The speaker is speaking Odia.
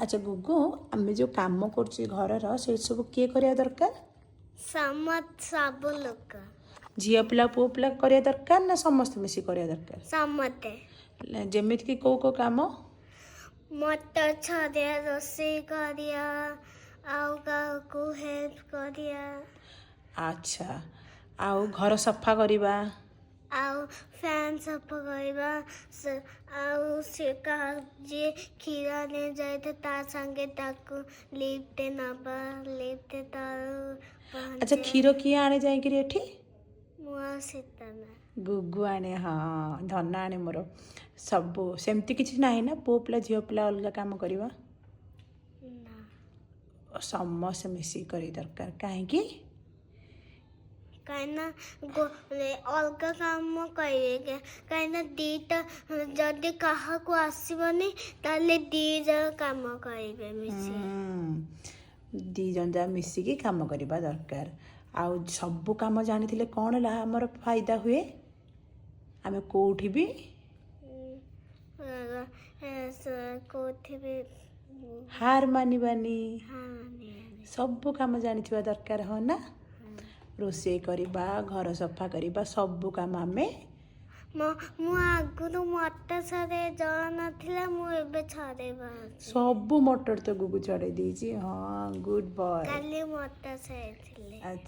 ଆଚ୍ଛା ଗୁଗୁ, ଆମେ ଯେଉଁ କାମ କରୁଛେ ଘରର, ସେ ସବୁ କିଏ କରିବା ଦରକାର? ସମସ୍ତ ସବୁ ଲୋକ। ଝିଅ ପିଲା, ପୁଅ ପିଲା କରିବା ଦରକାର ନା ସମସ୍ତେ ମିଶି କରିବା ଦରକାର? ସମସ୍ତେ। ଯେମିତିକି କେଉଁ କେଉଁ କାମ? ମଟର ଛଡ଼େଇବା, ରୋଷେଇ କରିବା, ଆଉ କାହାକୁ ହେଲ୍ପ କରିବା। ଆଚ୍ଛା, ଆଉ ଘର ସଫା କରିବା। ଆଉ ଫ୍ୟାନ୍ ସଫା କରିବା, ଆଉ ସେ କାହା ଯିଏ କ୍ଷୀର ନେଇ ଯାଇଥାଏ, ତା ସାଙ୍ଗେ ତାକୁ ଲିଫ୍ଟ ନେବା, ଲିଫ୍ଟ ତାର। ଆଚ୍ଛା, କ୍ଷୀର କିଏ ଆଣେ ଯାଇକିରି ଏଠି? ମୁଁ ଆଉ ସୀତା। ଗୁଗୁ ଆଣେ। ହଁ, ଧନ ଆଣେ ମୋର ସବୁ। ସେମିତି କିଛି ନାହିଁ ନା, ପୁଅ ପିଲା ଝିଅ ପିଲା ଅଲଗା କାମ କରିବା? ନା। ସମସ୍ତେ ମିଶିକି କରିବା ଦରକାର। କାହିଁକି? କାହିଁକିନା ଅଲଗା କାମ କରିବେ, କାହିଁକିନା ଦୁଇଟା ଯଦି କାହାକୁ ଆସିବନି, ତାହେଲେ 2 ଜଣ କାମ କରିବେ ମିଶି। 2 ଜଣ ଯାକ ମିଶିକି କାମ କରିବା ଦରକାର। ଆଉ ସବୁ କାମ ଜାଣିଥିଲେ କ'ଣ ହେଲା, ଆମର ଫାଇଦା ହୁଏ? ଆମେ କେଉଁଠି ବି କେଉଁଠି ବି ହାର ମାନିବାନି। ହଁ, ମାନିବାନି। ସବୁ କାମ ଜାଣିଥିବା ଦରକାର, ହଁ ନା? ରୋଷେଇ କରିବା, ଘର ସଫା କରିବା, ସବୁ କାମ ଆମେ ମୁଁ ଆଗରୁ ମଟର ଛଡ଼େଇ ଜଣା ନଥିଲା, ମୁଁ ଏବେ ଛଡ଼େଇ ପାରୁଛି। ସବୁ ମଟର ତ ଗୁଗୁ ଛଡ଼େଇ ଦେଇଛି। ହଁ, ଗୁଡ୍ ବୟ। କାଲି ମଟର ଛଡ଼େଇଥିଲି। ଆଚ୍ଛା।